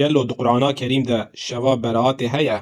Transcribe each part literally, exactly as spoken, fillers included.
Gelo di Qur'ana Kerîm de şeva beraatê heye?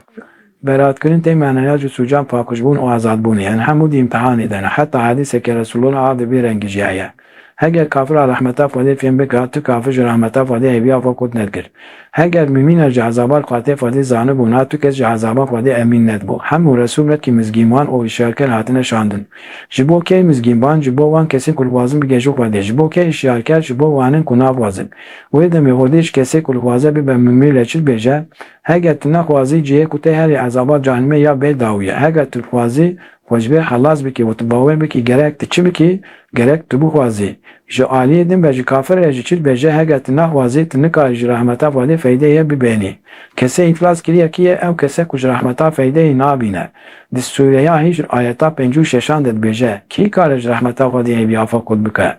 Beraatkirin tê manaya ji sûcan pakijbûn û azadbûnê ye. Hemû di îmtihanê de ne. Heta hedîsekê Resûlullah a di vî rengî jî heye. Heger kafira rehmeta Xwedê fêm bika, tu kafir ji rehmeta Xwedê hêviya xwe kut nedikir. Heger mimîna ji ezaba Xwedê Xwedê zanibûna, tu kes ji ezaba Xwedê emîn nedibû. Hemû resûl wekî mizgînvan û hişyarker hatine şandin. Ji bo kê mizgînvan? Ji bo wan kesên ku dixwazin bigihêjin Xwedê. Ji bo kê hişyarker? Ji bo wanin ku naxwazin. Wê demê Xwedê ji kesê ku dixwaze bibe mimî le çi dibêje? Heger tu nexwazî, cihê ku tê herî ezaba cehenimê ya bê dawî ye. Heger tu dixwazî xwe ji vê xelas bikî û tu bawer bikî, gerek tu çi bikî? Gerek tu bixwazî. Ji aliyê din ve ji kafir re jî çi dibêje? Heger tu nexwazî, tu nikarî ji rehmeta Xwedê feydeyê bibênî. Kesê îflas kiriye kî ye? Ew kese ku ji rehmeta feydeyê nabîne. Di sûreya Hîcr ayeta pêncî û şeşan de dibêje, kî kare ji rehmeta Xwedê hêviya xwe kut bike?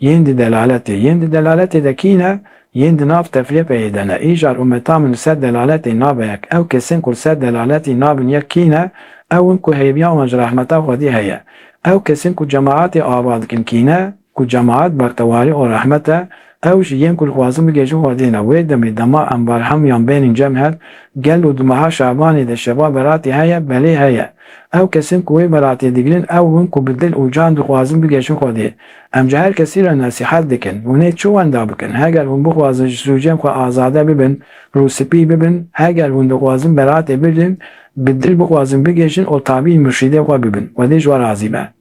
Yên di delaletê. Yên di delaletê de kî ne? Yên di nav tefrîqeyê de ne. Îcar ummeta min li ser delaletê nabe yek. Ew kesên ku li ser delaletê nabin yek kî ne? Ew in ku hêviya wan ji rehmeta Xwedê heye. Ew kesên ku cemaetê ava dikin kî ne? Ku cemaet bextewarî û rehmet e, ew jî yên ku dixwazin bigihêjin Xwedê ne. Wê demê dema em berhemiyan bênin cem hev, gelo di meha Şabanê de şeva beratê heye? Belê heye. Ew kesên ku wê beratê digirin, ew in ku bi dil û can dixwazin bigihêjin Xwedê. Em ji her kesî re nesîhet dikin. Hûn ê çi wenda bikin? Heger hûn bixwazin ji sûcên xwe azade bibin, rûspî bibin, heger hûn dixwazin beratê bidin, bi dil bixwazin bigihêjin û tabî murşîdê xwe bibin. Xwedê ji we razî be.